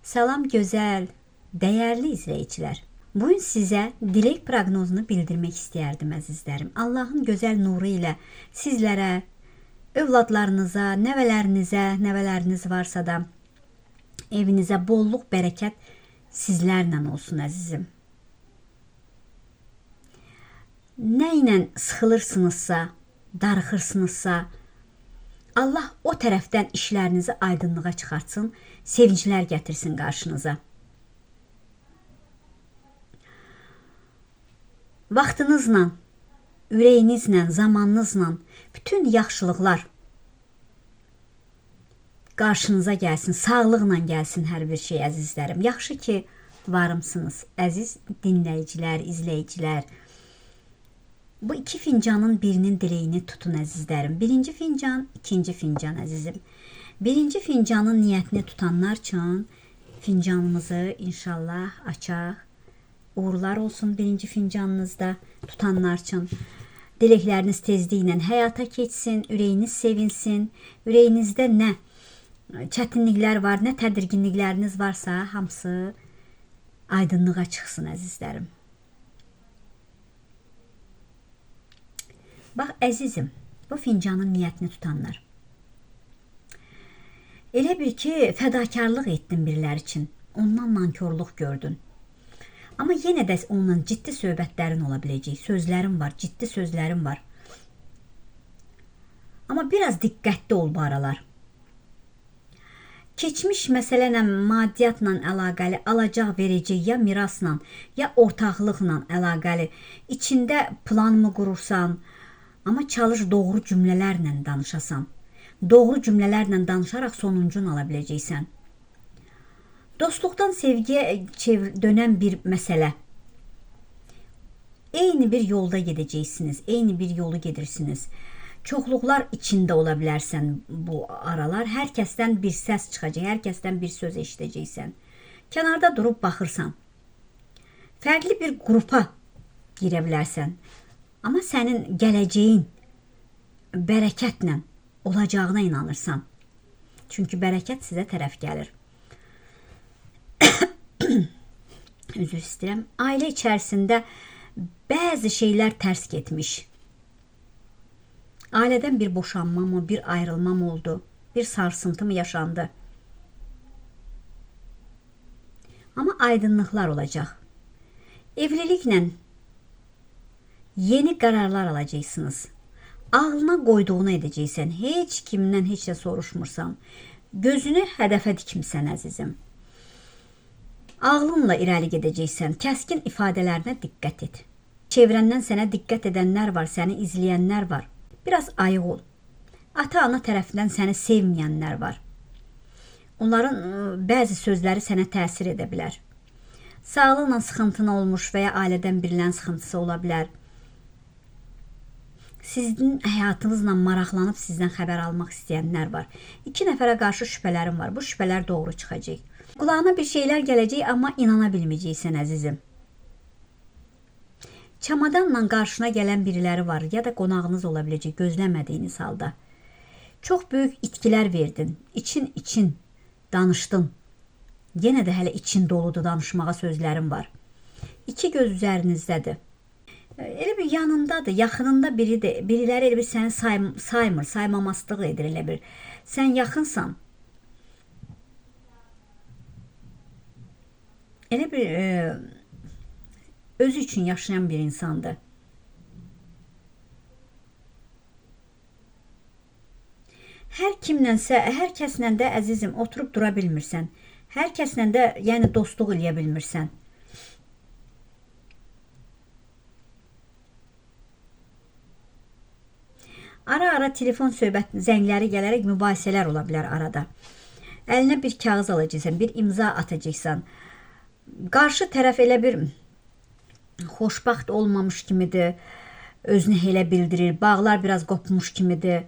Salam gözəl, dəyərli izləyicilər. Bugün sizə dilək proqnozunu bildirmək istəyərdim əzizlərim. Allahın gözəl nuru ilə sizlərə, övladlarınıza, nəvələrinizə, nəvələriniz varsa da evinizə bolluq, bərəkət sizlərlə olsun əzizim. Nə ilə sıxılırsınızsa, darıxırsınızsa, Allah o tərəfdən işlərinizi aydınlığa çıxartsın, sevinclər gətirsin qarşınıza. Vaxtınızla, ürəyinizlə, zamanınızla bütün yaxşılıqlar qarşınıza gəlsin, sağlıqla gəlsin hər bir şey əzizlərim. Yaxşı ki, varımsınız, əziz dinləyicilər, izləyicilər. Bu iki fincanın birinin diləyini tutun əzizlərim. Birinci fincan, ikinci fincan əzizim. Birinci fincanın niyyətini tutanlar üçün fincanımızı inşallah açaq. Uğurlar olsun birinci fincanınızda tutanlar üçün. Diləkləriniz tezliklə həyata keçsin, ürəyiniz sevinsin. Ürəyinizdə nə çətinliklər var, nə tədirginlikləriniz varsa hamısı aydınlığa çıxsın əzizlərim. Bax əzizim, bu fincanın niyyətini tutanlar. Elə bil ki, fədakarlıq etdin biriləri üçün, ondan nankorluq gördün. Amma yenə də onunla ciddi söhbətlərin ola biləcək, sözlərin var, ciddi sözlərin var. Amma biraz diqqətli ol bu aralar. Keçmiş məsələnlə, maddiyyatla əlaqəli, alacaq verəcək ya mirasla, ya ortaqlıqla əlaqəli, içində plan mı qurursan, amma çalış doğru cümlələrlə danışasan. Doğru cümlələrlə danışaraq sonuncunu ala biləcəksən. Dostluqdan sevgiyə dönən bir məsələ. Eyni bir yolda gedəcəksiniz, eyni bir yolu gedirsiniz. Çoxluqlar içində ola bilərsən bu aralar. Hər kəsdən bir səs çıxacaq, hər kəsdən bir söz eşidəcəksən. Kənarda durub baxırsan. Fərqli bir qrupa girə bilərsən. Amma sənin gələcəyin bərəkətlə olacağına inanırsan. Çünki bərəkət sizə tərəf gəlir. Üzr istəyirəm. Ailə içərisində bəzi şeylər tərs getmiş. Ailədən bir boşanma mı, bir ayrılma mı oldu, bir sarsıntı mı yaşandı? Amma aydınlıqlar olacaq. Evliliklə yeni qərarlar alacaqsınız. Ağlına qoyduğunu edəcəksən. Heç kimdən heç nə soruşmursan. Gözünü hədəfə dikmisən əzizim. Ağlınla irəli gedəcəksən. Kəskin ifadələrinə diqqət et. Çevrəndən sənə diqqət edənlər var, səni izləyənlər var. Biraz ayıq ol. Ata-ana tərəfindən səni sevməyənlər var. Onların bəzi sözləri sənə təsir edə bilər. Sağlıqla sıxıntın olmuş və ya ailədən birilərin sıxıntısı ola bilər. Sizin həyatınızla maraqlanıb sizdən xəbər almaq istəyənlər var. İki nəfərə qarşı şübhələrim var. Bu şübhələr doğru çıxacaq. Qulağına bir şeylər gələcək, amma inana bilməyəcəksən əzizim. Çamadanla qarşına gələn biriləri var ya da qonağınız ola biləcək gözləmədiyiniz halda. Çox böyük itkilər verdin. İçin danışdın. Yenə də hələ için doludur, danışmağa sözlərim var. İki göz üzərinizdədir. Elə bir yanındadır, yaxınında biridir. Biriləri elə bir səni saymır, saymamazlıq edir elə bir. Sən yaxınsan. Elə bir özü üçün yaşayan bir insandır. Hər kimlənsə, hər kəslə də əzizim oturub dura bilmirsən. Hər kəslə də yəni dostluq eləyə bilmirsən. Ara-ara telefon söhbət zəngləri gələrək mübahisələr ola bilər arada. Əlinə bir kağız alacaqsan, bir imza atacaqsan. Qarşı tərəf elə bir xoşbəxt olmamış kimidir, özünü elə bildirir, bağlar biraz qopmuş kimidir.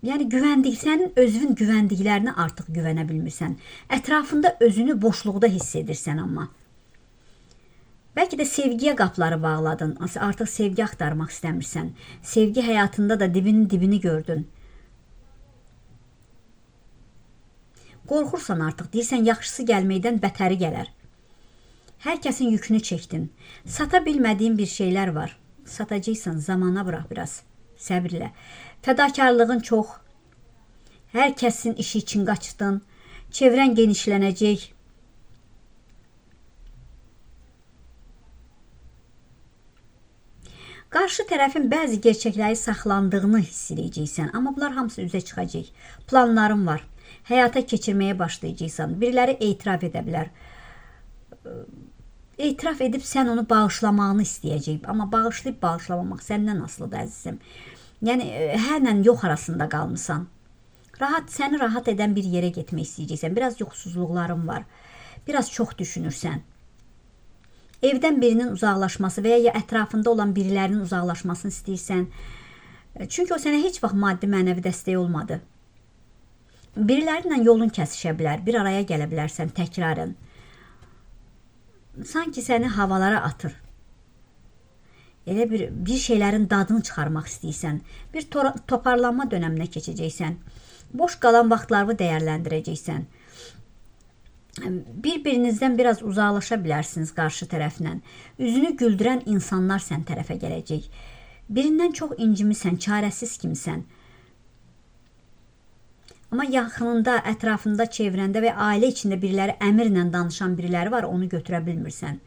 Yəni sənin özünün güvəndiklərinə artıq güvənə bilmirsən. Ətrafında özünü boşluqda hiss edirsən amma. Bəlkə də sevgiyə qapıları bağladın. Artıq sevgi axtarmaq istəmirsən. Sevgi həyatında da dibinin dibini gördün. Qorxursan artıq, deyirsən yaxşısı gəlməkdən bətəri gələr. Hər kəsin yükünü çəkdin. Sata bilmədiyin bir şeylər var. Satacaqsan, zamana bırax biraz. Səbirlə. Fədakarlığın çox. Hər kəsin işi için qaçdın. Çevrən genişlənəcək. Qarşı tərəfin bəzi gerçəkləri saxlandığını hiss edəcəksən, amma bunlar hamısı üzə çıxacaq. Planların var. Həyata keçirməyə başlayacaqsan. Biriləri etiraf edə bilər. Etiraf edib sən onu bağışlamağını istəyəcək. Amma bağışlayıb bağışlamamaq səndən asılıdır əzizim. Yəni hə ilə yox arasında qalmısan. Səni rahat edən bir yerə getmək istəyəcəksən. Biraz yuxusuzluqların var. Biraz çox düşünürsən. Evdən birinin uzaqlaşması və ya ətrafında olan birilərinin uzaqlaşmasını istəyirsən. Çünki o sənə heç vaxt maddi mənəvi dəstək olmadı. Biriləri ilə yolun kəsişə bilər, bir araya gələ bilərsən təkrarən. Sanki səni havalara atır. Elə bir şeylərin dadını çıxarmaq istəyirsən. Bir toparlanma dönəminə keçəcəksən. Boş qalan vaxtlarını dəyərləndirəcəksən. Bir-birinizdən biraz uzaqlaşa bilərsiniz qarşı tərəflə. Üzünü güldürən insanlar sən tərəfə gələcək. Birindən çox incimisən, çarəsiz kimsən. Amma yaxınında, ətrafında, çevrəndə və ailə içində biriləri əmirlə danışan biriləri var, onu götürə bilmirsən.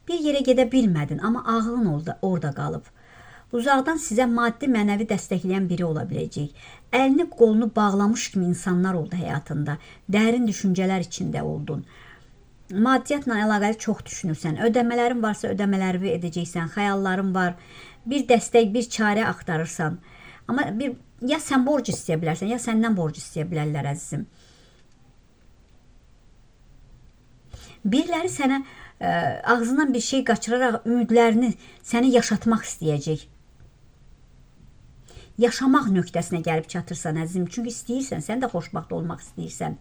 Bir yerə gedə bilmədin, amma ağlın orada qalıb. Uzaqdan sizə maddi, mənəvi dəstəkləyən biri ola biləcək. Əlini, qolunu bağlamış kimi insanlar oldu həyatında. Dərin düşüncələr içində oldun. Maddiyyatla əlaqəli çox düşünürsən. Ödəmələrin varsa ödəmələri edəcəksən, xəyalların var. Bir dəstək, bir çarə axtarırsan. Amma ya sən borc istəyə bilərsən, ya səndən borc istəyə bilərlər əzizim. Biriləri sənə ağzından bir şey qaçıraraq ümidlərini səni yaşatmaq istəyəcək. Yaşamaq nöqtəsinə gəlib çatırsan əzizim. Çünki istəyirsən, sən də xoşbəxt olmaq istəyirsən.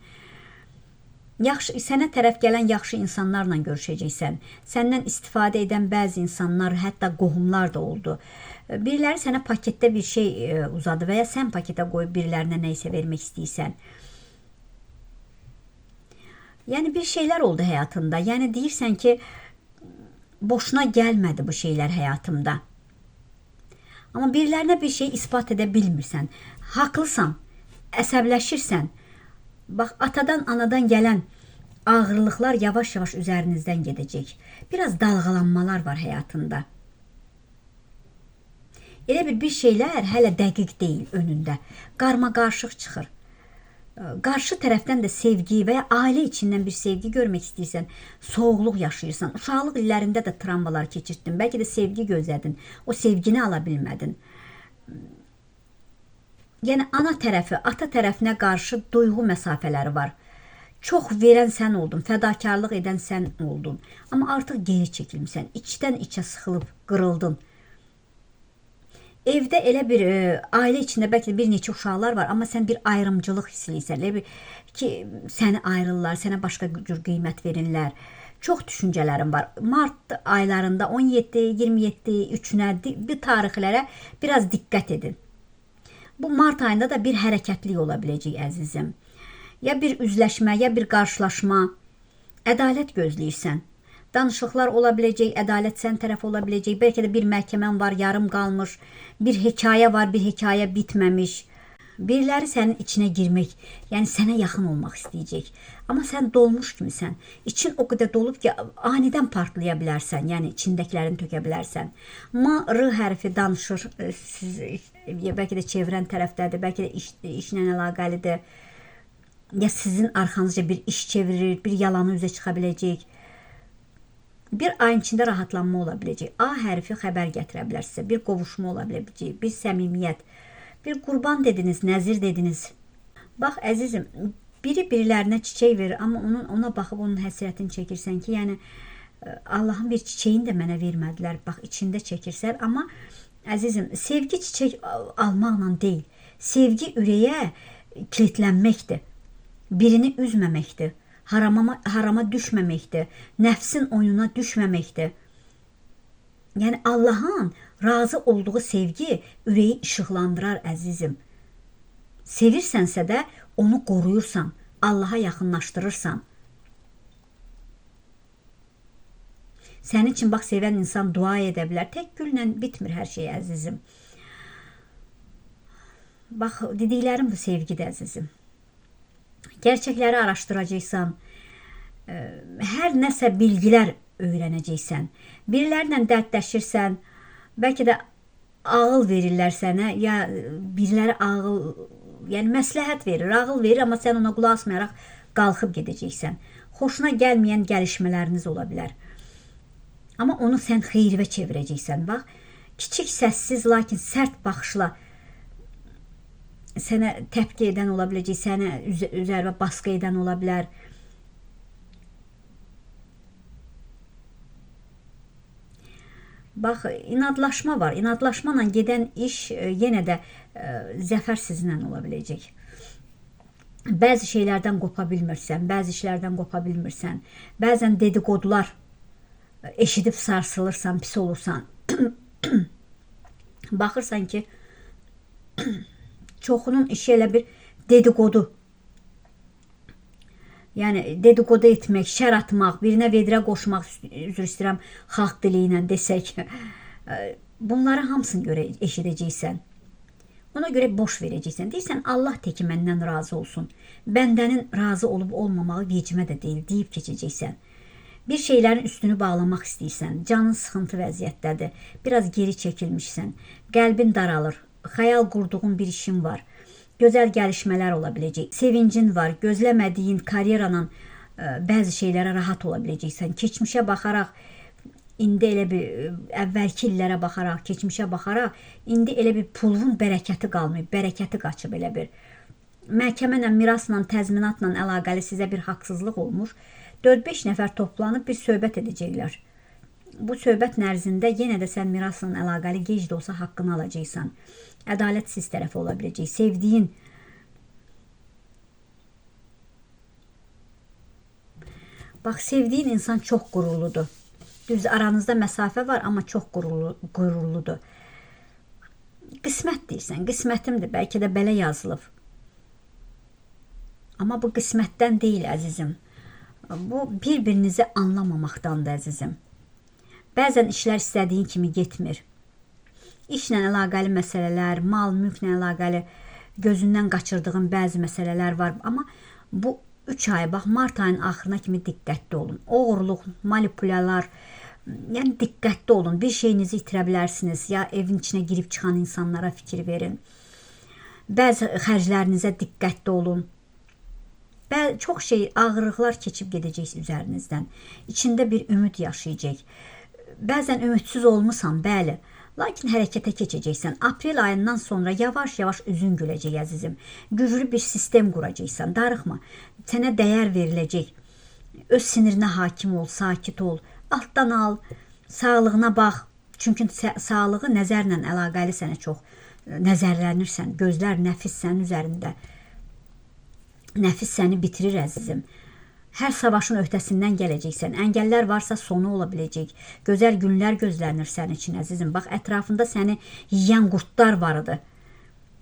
Sənə tərəf gələn yaxşı insanlarla görüşəcəksən. Səndən istifadə edən bəzi insanlar, hətta qohumlar da oldu. Biriləri sənə paketdə bir şey uzadı və ya sən paketə qoyub birilərinə nə isə vermək istəyirsən. Yəni bir şeylər oldu həyatında. Yəni deyirsən ki, boşuna gəlmədi bu şeylər həyatımda. Amma birilərinə bir şey ispat edə bilmirsən. Haqlısan, əsəbləşirsən. Bax, atadan, anadan gələn ağırlıqlar yavaş-yavaş üzərinizdən gedəcək. Biraz dalğalanmalar var həyatında. Elə bir şeylər hələ dəqiq deyil önündə. Qarma-qarışıq çıxır. Qarşı tərəfdən də sevgi və ya ailə içindən bir sevgi görmək istəyirsən, soğuqluq yaşayırsan. Uşaqlıq illərində də travmalar keçirdin. Bəlkə də sevgi gözlədin. O sevgini ala bilmədin. Yəni ana tərəfi, ata tərəfinə qarşı duyğu məsafələri var. Çox verən sən oldun, fədakarlıq edən sən oldun. Amma artıq geri çəkilmişsən, içdən içə sıxılıb, qırıldın. Evdə elə bir ailə içində bəlkə də bir neçə uşaqlar var, amma sən bir ayrımcılıq hiss eləyirsən. Elə bir ki, səni ayrılırlar, sənə başqa cür qiymət verirlər. Çox düşüncələrim var. Mart aylarında 17, 27, 3-ünə bu tarixlərə biraz diqqət edin. Bu mart ayında da bir hərəkətlik ola biləcək əzizim. Ya bir üzləşmə, ya bir qarşılaşma. Ədalət gözləyirsən. Danışıqlar ola biləcək, ədalət sən tərəf ola biləcək. Bəlkə də bir məhkəmən var, yarım qalmış. Bir hekayə var, bir hekayə bitməmiş. Biriləri sənin içinə girmək, yəni sənə yaxın olmaq istəyəcək. Amma sən dolmuş kimisən. İçin o qədər dolub ki, anidən partlaya bilərsən, yəni içindəkilərini tökə bilərsən. M, R hərfi danışır, siz, bəlkə də çevrən tərəfdədir, bəlkə də işlə əlaqəlidir. Ya sizin arxanızca bir iş çevirir, bir yalanı üzə çıxa biləcək. Bir ayın içində rahatlanma ola biləcək. A hərfi xəbər gətirə bilər sizə. Bir qovuşma ola biləcək, bir səmimiyyət. Bir qurban dediniz, nəzir dediniz. Bax əzizim, biri birilərinə çiçək verir, amma ona baxıb onun həsrətini çəkirsən ki, yəni Allahın bir çiçəyini də mənə vermədilər. Bax içində çəkirsən, amma əzizim, sevgi çiçək almaqla deyil. Sevgi ürəyə kilitlənməkdir. Birini üzməməkdir. Harama düşməməkdir. Nəfsin oyununa düşməməkdir. Yəni Allahın razı olduğu sevgi ürəyi işıqlandırar əzizim. Sevirsənsə də onu qoruyursan, Allaha yaxınlaşdırırsan. Sənin üçün bax sevən insan dua edə bilər. Tək güllə bitmir hər şey əzizim. Bax dediklərim bu sevgidir əzizim. Gerçəkləri araşdıracaqsan. Hər nəsə bilgilər öyrənəcəksən. Birilərlə dərdləşirsən, bəlkə də ağıl verirlər sənə, ya biriləri ağıl, yəni məsləhət verir, ağıl verir, amma sən ona qulaq asmayaraq qalxıb gedəcəksən. Xoşuna gəlməyən gəlişmələriniz ola bilər. Amma onu sən xeyrivə çevirəcəksən. Bax, kiçik səssiz, lakin sərt baxışla sənə təpki edən ola biləcək, sənə üzərinə baskı edən ola bilər. Bax, inadlaşma var. İnadlaşma ilə gedən iş yenə də zəfər sizinlə ola biləcək. Bəzi şeylərdən qopa bilmirsən, bəzi işlərdən qopa bilmirsən. Bəzən dedikodular eşidib sarsılırsan, pis olursan. Baxırsan ki, çoxunun işi elə bir dedikodu. Yəni dedikodu etmək, şər atmaq, birinə vedrə qoşmaq, üzr istəyirəm, xalq dili ilə desək. Bunları hamısını görə eşidəcəksən. Ona görə boş verəcəksən. Deyirsən, Allah teki məndən razı olsun. Bəndənin razı olub olmamağı vecimə də deyil, deyib keçəcəksən. Bir şeylərin üstünü bağlamaq istəyirsən, canın sıxıntı vəziyyətdədir, biraz geri çəkilmişsən, qəlbin daralır, xəyal qurduğun bir işin var. Gözəl gəlişmələr ola biləcək, sevincin var, gözləmədiyin karyeranla bəzi şeylərə rahat ola biləcəksən. Keçmişə baxaraq, indi elə bir əvvəlki illərə baxaraq, keçmişə baxaraq, indi elə bir pulun bərəkəti qalmayıb, bərəkəti qaçıb elə bir. Məhkəmə ilə, mirasla, təzminatla əlaqəli sizə bir haqsızlıq olmuş. 4-5 nəfər toplanıb bir söhbət edəcəklər. Bu söhbət nərzində yenə də sən mirasla əlaqəli gec də olsa haqqını alacaqsan. Ədalət siz tərəfi ola biləcək. Sevdiyin bax, sevdiyin insan çox qürurludur. Düz aranızda məsafə var, amma çox qürurludur. Qismət deyirsən, qismətimdir. Bəlkə də belə yazılıb. Amma bu qismətdən deyil əzizim. Bu bir-birinizi anlamamaqdandır əzizim. Bəzən işlər istədiyin kimi getmir. İşlə əlaqəli məsələlər, mal, mülklə əlaqəli gözündən qaçırdığın bəzi məsələlər var. Amma bu 3 ay, bax, mart ayının axırına kimi diqqətli olun. Oğurluq, manipulyalar, yəni diqqətli olun. Bir şeyinizi itirə bilərsiniz, ya evin içinə girib çıxan insanlara fikir verin. Bəzi xərclərinizə diqqətli olun. Çox şey, ağırlıqlar keçib gedəcək üzərinizdən. İçində bir ümid yaşayacaq. Bəzən ümidsiz olmusan, bəli. Lakin hərəkətə keçəcəksən. Aprel ayından sonra yavaş-yavaş üzün güləcək əzizim. Güclü bir sistem quracaqsan. Darıxma. Sənə dəyər veriləcək. Öz sinirinə hakim ol, sakit ol. Altdan al, sağlığına bax. Çünki sağlığı nəzərlə əlaqəli sənə çox nəzərlənirsən. Gözlər, nəfis sənin üzərində. Nəfis səni bitirir əzizim. Hər savaşın öhdəsindən gələcəksən. Əngəllər varsa sonu ola biləcək. Gözəl günlər gözlənir sənin üçün əzizim. Bax, ətrafında səni yeyən qurdlar var idi.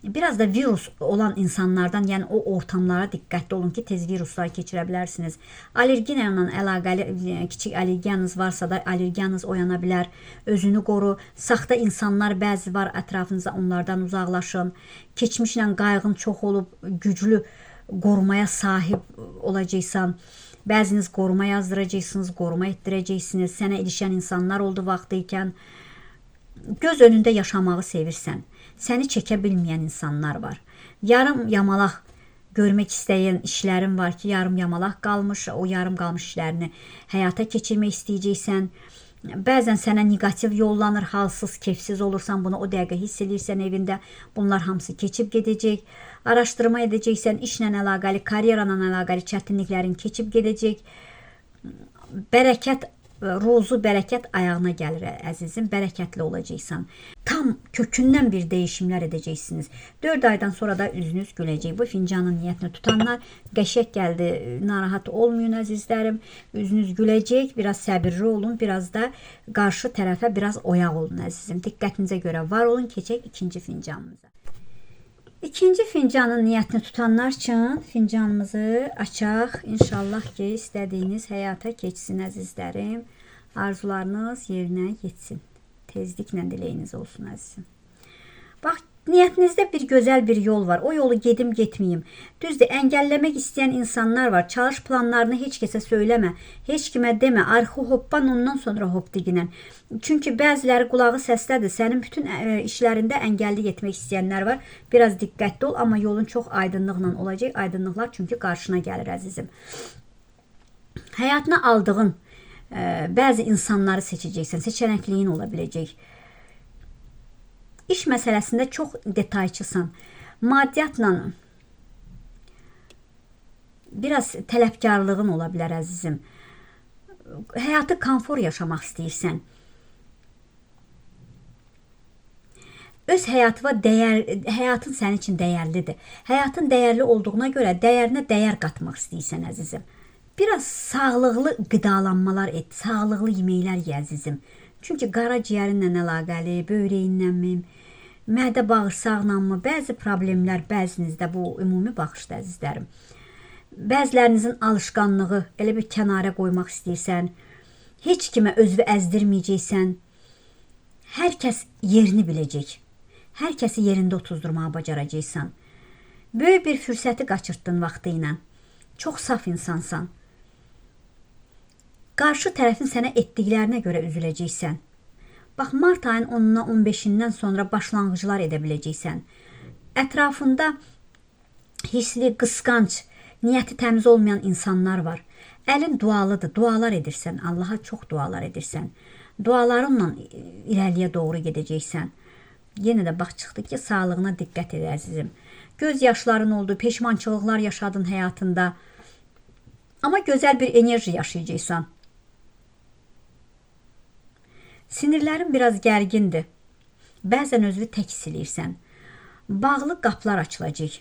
Biraz da virus olan insanlardan, yəni o ortamlara diqqətli olun ki, tez viruslar keçirə bilərsiniz. Allergiya ilə əlaqəli kiçik allergiyanız varsa da allergiyanız oyana bilər. Özünü qoru. Saxta insanlar bəzi var ətrafınızda, onlardan uzaqlaşın. Keçmişlə qayğın çox olub, güclü qorumaya sahib olacaqsan. Bəziniz qoruma yazdıracaqsınız, qoruma etdirəcəksiniz. Sənə ilişən insanlar oldu vaxtı ikən. Göz önündə yaşamağı sevirsən. Səni çəkə bilməyən insanlar var. Yarım yamalaq görmək istəyən işlərin var ki, yarım yamalaq qalmış, o yarım qalmış işlərini həyata keçirmək istəyəcəksən. Bəzən sənə neqativ yollanır, halsız, kefsiz olursan, bunu o dəqiqə hiss edirsən evində. Bunlar hamısı keçib gedəcək. Araşdırma edəcəksən, işlə əlaqəli, karyeranla əlaqəli çətinliklərin keçib gedəcək. Bərəkət, ruzu bərəkət ayağına gəlir əzizim, bərəkətli olacaqsan. Tam kökündən bir dəyişimlər edəcəksiniz. 4 aydan sonra da üzünüz güləcək. Bu fincanın niyyətini tutanlar qəşəng gəldi, narahat olmayın əzizlərim. Üzünüz güləcək, biraz səbirli olun, biraz da qarşı tərəfə biraz oyaq olun əzizim. Diqqətinizə görə var olun. Keçək ikinci fincanımıza. İkinci fincanın niyyətini tutanlar üçün fincanımızı açaq. İnşallah ki, istədiyiniz həyata keçsin əzizlərim. Arzularınız yerinə yetsin. Tezliklə diləyiniz olsun əzizim. Bax, niyyətinizdə bir gözəl bir yol var. O yolu gedim, getməyim. Düzdür, əngəlləmək istəyən insanlar var. Çalış planlarını heç kəsə söyləmə. Heç kimə demə. Arxı hoppan, ondan sonra hop diginən. Çünki bəziləri qulağı səslədir. Sənin bütün işlərində əngəllik etmək istəyənlər var. Biraz diqqətli ol, amma yolun çox aydınlıqla olacaq. Aydınlıqlar çünki qarşına gəlir əzizim. Həyatına aldığın bəzi insanları seçəcəksən. Seçənəkliyin ola biləcək. İş məsələsində çox detayçısan. Maddiyyatla biraz tələbkarlığın ola bilər əzizim. Həyatı komfor yaşamaq istəyirsən. Öz həyatına dəyər, həyatın sənin üçün dəyərlidir. Həyatın dəyərli olduğuna görə dəyərinə dəyər qatmaq istəyirsən əzizim. Biraz sağlıqlı qidalanmalar et, sağlıqlı yeməklər ye əzizim. Çünki qaraciyərinlə əlaqəli, böyrəyinlənmi, mədə bağırsaqla mı, bəzi problemlər bəzinizdə, bu ümumi baxışda əzizlərim. Bəzilərinizin alışqanlığı elə bir kənara qoymaq istəyirsən, heç kimə özünü əzdirməyəcəksən, hər kəs yerini biləcək, hər kəsi yerində otuzdurmağı bacaracaqsan. Böyük bir fürsəti qaçırtdın vaxtı ilə, çox saf insansan. Qarşı tərəfin sənə etdiklərinə görə üzüləcəksən. Bax, mart ayının 10-una 15-indən sonra başlanğıclar edə biləcəksən. Ətrafında hisli, qısqanc, niyyəti təmiz olmayan insanlar var. Əlin dualıdır, dualar edirsən, Allaha çox dualar edirsən. Dualarınla irəliyə doğru gedəcəksən. Yenə də bax, çıxdı ki, sağlığına diqqət et əzizim. Göz yaşların oldu, peşmançılıqlar yaşadın həyatında. Amma gözəl bir enerji yaşayacaqsan. Sinirlərin biraz gərgindir. Bəzən özünü tək hiss eləyirsən. Bağlı qapılar açılacaq.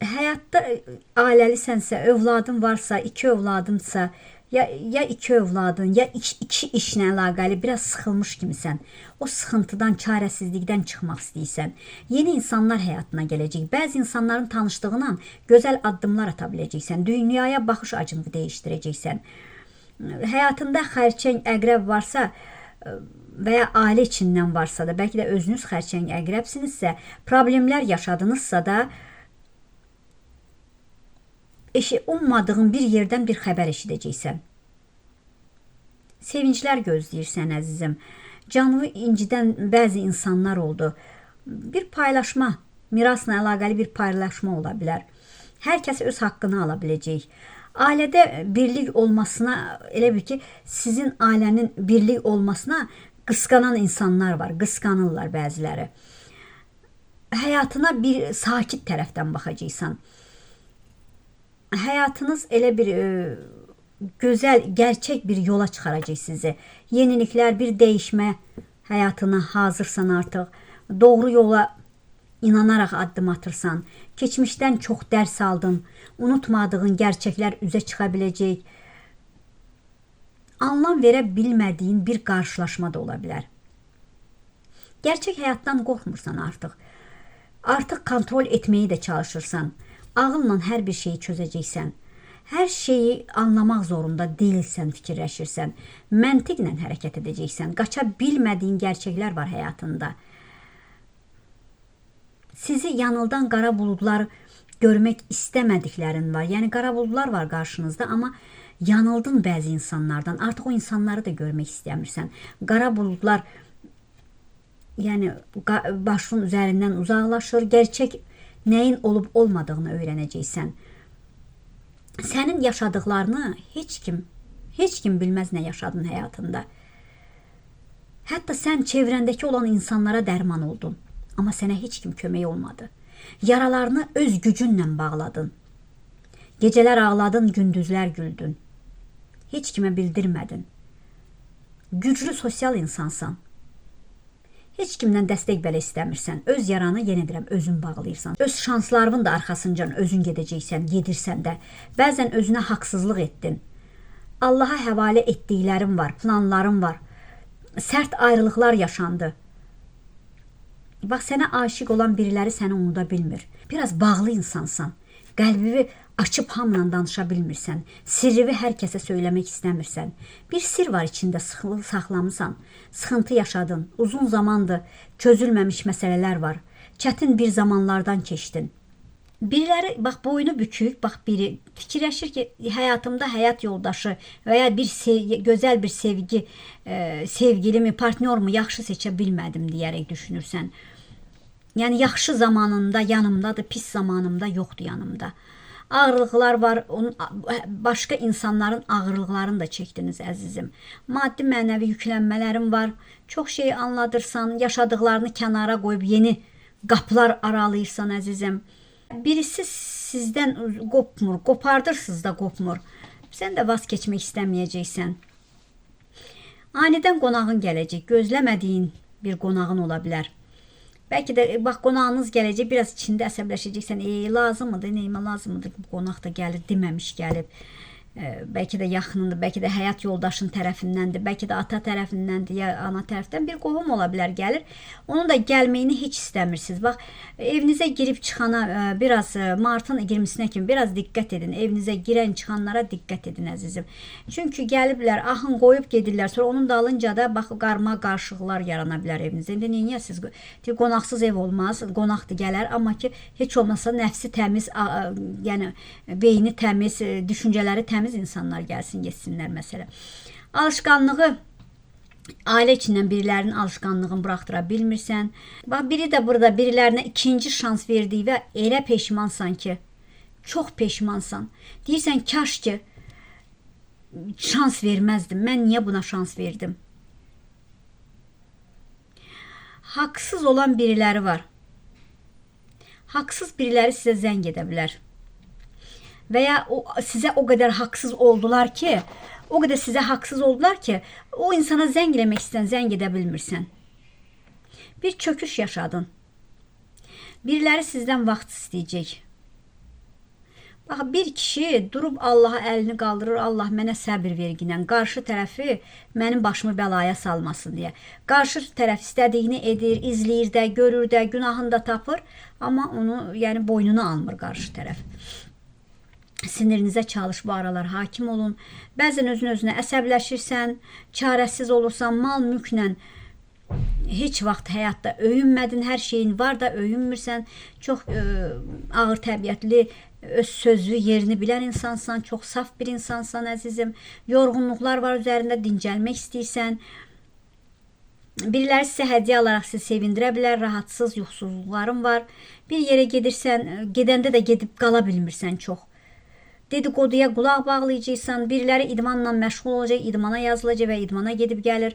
Həyatda ailəlisənsə, övladın varsa, iki övladınsa, ya iki övladın, ya iki işlə əlaqəli biraz sıxılmış kimisən. O sıxıntıdan, çarəsizlikdən çıxmaq istəyirsən. Yeni insanlar həyatına gələcək. Bəzi insanların tanışdığından gözəl addımlar ata biləcəksən. Dünyaya baxış acını dəyişdirəcəksən. Həyatında xərçəng, əqrəb varsa və ya ailə içindən varsa da, bəlkə də özünüz xərçəng, əqrəbsinizsə, problemlər yaşadınızsa da, ummadığın bir yerdən bir xəbər eşidəcəksən. Sevinclər gözləyirsən əzizim. Canını incidən bəzi insanlar oldu. Bir paylaşma, mirasla əlaqəli bir paylaşma ola bilər. Hər kəs öz haqqını ala biləcək. Ailədə birlik olmasına, elə bil ki, sizin ailənin birlik olmasına qısqanan insanlar var, qısqanırlar bəziləri. Həyatına bir sakit tərəfdən baxacaqsan. Həyatınız elə bir gözəl, gerçək bir yola çıxaracaq sizi. Yeniliklər, bir dəyişmə həyatına hazırsan artıq. Doğru yola inanaraq addım atırsan. Keçmişdən çox dərs aldın. Unutmadığın gerçəklər üzə çıxa biləcək. Anlam verə bilmədiyin bir qarşılaşma da ola bilər. Gerçək həyatdan qorxmursan artıq. Artıq kontrol etməyi də çalışırsan. Ağılla hər bir şeyi çözəcəksən. Hər şeyi anlamaq zorunda deyilsən, fikirləşirsən. Məntiqlə hərəkət edəcəksən. Qaça bilmədiyin gerçəklər var həyatında. Sizi yanıldan qara buludlar görmək istəmədiklərin var. Yəni qara buludlar var qarşınızda, amma yanıldın bəzi insanlardan. Artıq o insanları da görmək istəmirsən. Qara buludlar yəni başının üzərindən uzaqlaşır. Gerçək nəyin olub olmadığını öyrənəcəksən. Sənin yaşadıklarını heç kim bilməz nə yaşadın həyatında. Hətta sən çevrəndəki olan insanlara dərman oldun. Amma sənə heç kim kömək olmadı. Yaralarını öz gücünlə bağladın. Gecələr ağladın, gündüzlər güldün. Heç kimə bildirmədin. Güclü sosial insansan. Heç kimdən dəstək belə istəmirsən. Öz yaranı, yenə deyirəm, özün bağlayırsan. Öz şanslarının da arxasınca özün gedəcəksən, gedirsən də. Bəzən özünə haqsızlıq etdin. Allaha həvalə etdiklərin var, planların var. Sərt ayrılıqlar yaşandı. Bax, sənə aşiq olan biriləri səni unuda bilmir. Biraz bağlı insansan. Qəlbini açıb hamla danışa bilmirsən. Sirrini hər kəsə söyləmək istəmirsən. Bir sir var içində, saxlamısan. Sıxıntı yaşadın. Uzun zamandır çözülməmiş məsələlər var. Çətin bir zamanlardan keçdin. Biriləri bax boynu bükük, bax biri fikirləşir ki, həyatımda həyat yoldaşı və ya bir gözəl bir sevgi, sevgilimi, partnyorumu yaxşı seçə bilmədim deyərək düşünürsən. Yəni yaxşı zamanında yanımdadır, pis zamanımda yoxdur yanımda. Ağırlıqlar var, onun başqa insanların ağırlıqlarını da çəkdiniz əzizim. Maddi mənəvi yüklənmələrin var. Çox şey anladırsan, yaşadıqlarını kənara qoyub yeni qapılar aralayırsan əzizim. Birisi sizdən qopmur, qopardırsınız da qopmur. Sən də vaz keçmək istəməyəcəksən. Anidən qonağın gələcək, gözləmədiyin bir qonağın ola bilər. Bəlkə də bax qonağınız gələcək, biraz içində əsəbləşəcəksən. Lazımıdır, neyimə lazımıdır bu qonaq da gəlir, deməmiş gəlib. Bəlkə də yaxınındır, bəlkə də həyat yoldaşın tərəfindəndir, bəlkə də ata tərəfindəndir, ya ana tərəfdən bir qohum ola bilər gəlir. Onun da gəlməyini heç istəmirsiniz. Bax, evinizə girib çıxana biraz martın 20-sinə kimi biraz diqqət edin. Evinizə girən çıxanlara diqqət edin əzizim. Çünki gəliblər, ahın qoyub gedirlər. Sonra onun dalınca da bax qarma qarışıqlar yarana bilər evinizdə. İndi niyə siz qonaqsız ev olmaz, qonaqdır gələr, amma ki heç olmasa nəfsi təmiz, yəni beyni təmiz, düşüncələri təmiz insanlar gəlsin, getsinlər məsələ. Alışqanlığı, ailə içindən birilərinin alışqanlığını buraxdıra bilmirsən. Bax, biri də burada birilərinə ikinci şans verdiyi və elə peşmansan ki, çox peşmansan. Deyirsən, kaş ki, şans verməzdim. Mən niyə buna şans verdim? Haqsız olan biriləri var. Haqsız biriləri sizə zəng edə bilər. Və ya sizə o qədər haqsız oldular ki, o qədər sizə haqsız oldular ki, o insana zəng eləmək istəyən zəng edə bilmirsən. Bir çöküş yaşadın. Biriləri sizdən vaxt istəyəcək. Bax, bir kişi durub Allaha əlini qaldırır, Allah mənə səbir verginən, qarşı tərəfi mənim başımı bəlaya salmasın deyə. Qarşı tərəf istədiyini edir, izləyir də, görür də, günahını da tapır, amma onu, yəni boynuna almır qarşı tərəf. Sinirinizə çalış bu aralar, hakim olun. Bəzən özün-özünə əsəbləşirsən, çarəsiz olursan, mal mülklə heç vaxt həyatda öyünmədin, hər şeyin var da öyünmürsən. Çox ağır təbiətli, öz sözü, yerini bilən insansan, çox saf bir insansan əzizim. Yorğunluqlar var üzərində, dincəlmək istəyirsən. Biriləri sizə hədiyyə alaraq sizi sevindirə bilər, rahatsız, yuxusuzluqların var. Bir yerə gedirsən, gedəndə də gedib qala bilmirsən çox. Dedikoduya qulaq bağlayacaqsan, biriləri idmanla məşğul olacaq, idmana yazılacaq və idmana gedib gəlir.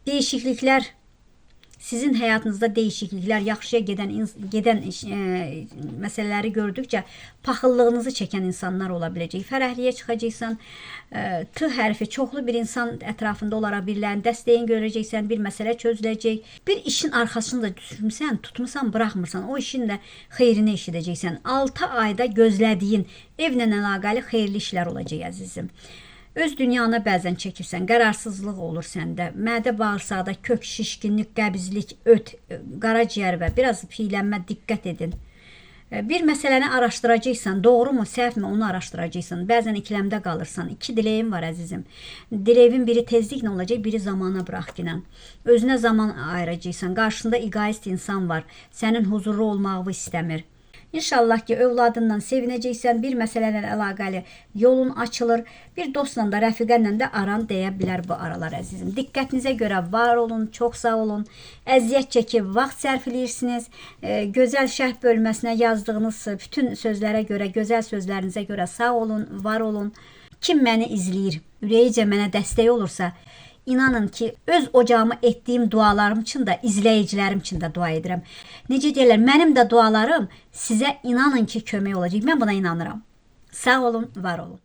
Dəyişikliklər, sizin həyatınızda dəyişikliklər, yaxşıya gedən məsələləri gördükcə paxıllığınızı çəkən insanlar ola biləcək. Fərəhliyə çıxacaqsan, T hərfi çoxlu bir insan ətrafında olaraq birilərinin dəstəyini görəcəksən, bir məsələ çözüləcək. Bir işin arxasını da düşmüsən, tutmusan, buraxmırsan, o işin də xeyrini eşidəcəksən. 6 ayda gözlədiyin evlə əlaqəli xeyirli işlər olacaq əzizim. Öz dünyana bəzən çəkirsən, qərarsızlıq olur səndə. Mədə bağırsaqda kök, şişkinlik, qəbizlik, öt, qaraciyər və biraz piylənmə, diqqət edin. Bir məsələni araşdıracaqsan, doğru mu, səhv mi, onu araşdıracaqsan. Bəzən ikiləmdə qalırsan. 2 diləyim var əzizim. Diləyivin biri tezliklə olacaq, biri zamana bırax ginən. Özünə zaman ayıracaqsan. Qarşında egoist insan var. Sənin huzurlu olmağını istəmir. İnşallah ki, övladından sevinəcəksən, bir məsələlə əlaqəli yolun açılır, bir dostla da, rəfiqənlə də aran deyə bilər bu aralar əzizim. Diqqətinizə görə var olun, çox sağ olun. Əziyyət çəkib vaxt sərf eləyirsiniz. Gözəl şərh bölməsinə yazdığınız bütün sözlərə görə, gözəl sözlərinizə görə sağ olun, var olun. Kim məni izləyir, ürəyicə mənə dəstək olursa, İnanın ki, öz ocağıma etdiyim dualarım üçün də, izləyicilərim üçün də dua edirəm. Necə deyirlər, mənim də dualarım sizə inanın ki, kömək olacaq. Mən buna inanıram. Sağ olun, var olun.